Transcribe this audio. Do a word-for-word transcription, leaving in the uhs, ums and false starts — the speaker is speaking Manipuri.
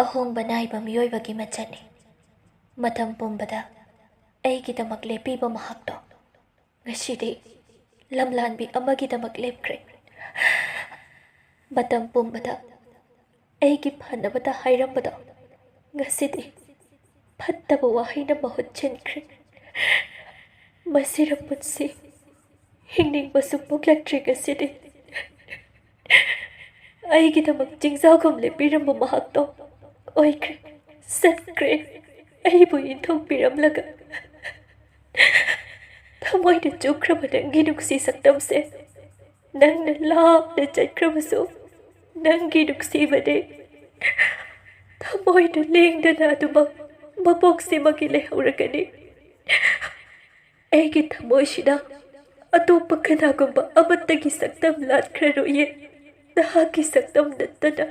ꯑꯍꯣꯡꯕ ꯅꯥꯏꯕ ꯃꯤꯑꯣꯏꯕꯒꯤ ꯃꯆꯠꯅꯤ꯫ ꯃꯇꯝ ꯄꯨꯝꯕꯗ ꯑꯩꯒꯤꯗꯃꯛ ꯂꯦꯞꯄꯤꯕ ꯃꯍꯥꯛꯇꯣ ꯉꯁꯤꯗꯤ ꯂꯝꯂꯥꯟꯕꯤ ꯑꯃꯒꯤꯗꯃꯛ ꯂꯦꯞꯈ꯭ꯔꯦ꯫ ꯃꯇꯝ ꯄꯨꯝꯕꯗ ꯑꯩꯒꯤ ꯐꯅꯕꯗ ꯍꯥꯏꯔꯝꯕꯗꯣ ꯉꯁꯤꯗꯤ ꯐꯠꯇꯕ ꯋꯥꯍꯩꯅ ꯃꯍꯨꯠ ꯁꯤꯟꯈ꯭ꯔꯦ꯫ ꯃꯁꯤꯔ ꯄꯨꯟꯁꯤ, ꯍꯤꯡꯅꯤꯡꯕꯁꯨ ꯄꯣꯛꯂꯛꯇ꯭ꯔꯦ ꯉꯁꯤꯗꯤ꯫ ꯑꯩꯒꯤꯗꯃꯛ ꯆꯤꯡꯖꯥꯎꯒꯨꯝ ꯂꯦꯞꯄꯤꯔꯝꯕ ꯃꯍꯥꯛꯇꯣ ꯑꯣꯏꯈ꯭ꯔꯦ, ꯆꯠꯈ꯭ꯔꯦ, ꯑꯩꯕꯨ ꯏꯟꯊꯣꯛꯄꯤꯔꯝꯂꯒ꯫ ꯊꯃꯣꯏꯅ ꯆꯨꯞꯈ꯭ꯔꯕ ꯅꯪꯒꯤ ꯅꯨꯡꯁꯤ ꯁꯛꯇꯝꯁꯦ ꯅꯪꯅ ꯂꯥꯞꯅ ꯆꯠꯈ꯭ꯔꯕꯁꯨ ꯅꯪꯒꯤ ꯅꯨꯡꯁꯤꯕꯅꯦ꯫ ꯊꯃꯣꯏꯅ ꯂꯦꯡꯗꯅ ꯑꯗꯨꯃꯛ ꯃꯄꯣꯛꯁꯤꯃꯒꯤ ꯂꯩꯍꯧꯔꯒꯅꯤ꯫ ꯑꯩꯒꯤ ꯊꯃꯣꯏꯁꯤꯗ ꯑꯇꯣꯞꯄ ꯀꯅꯥꯒꯨꯝꯕ ꯑꯃꯠꯇꯒꯤ ꯁꯛꯇꯝ ꯂꯥꯠꯈ꯭ꯔꯔꯣꯏꯌꯦ, ꯅꯍꯥꯛꯀꯤ ꯁꯛꯇꯝ ꯅꯠꯇꯅ꯫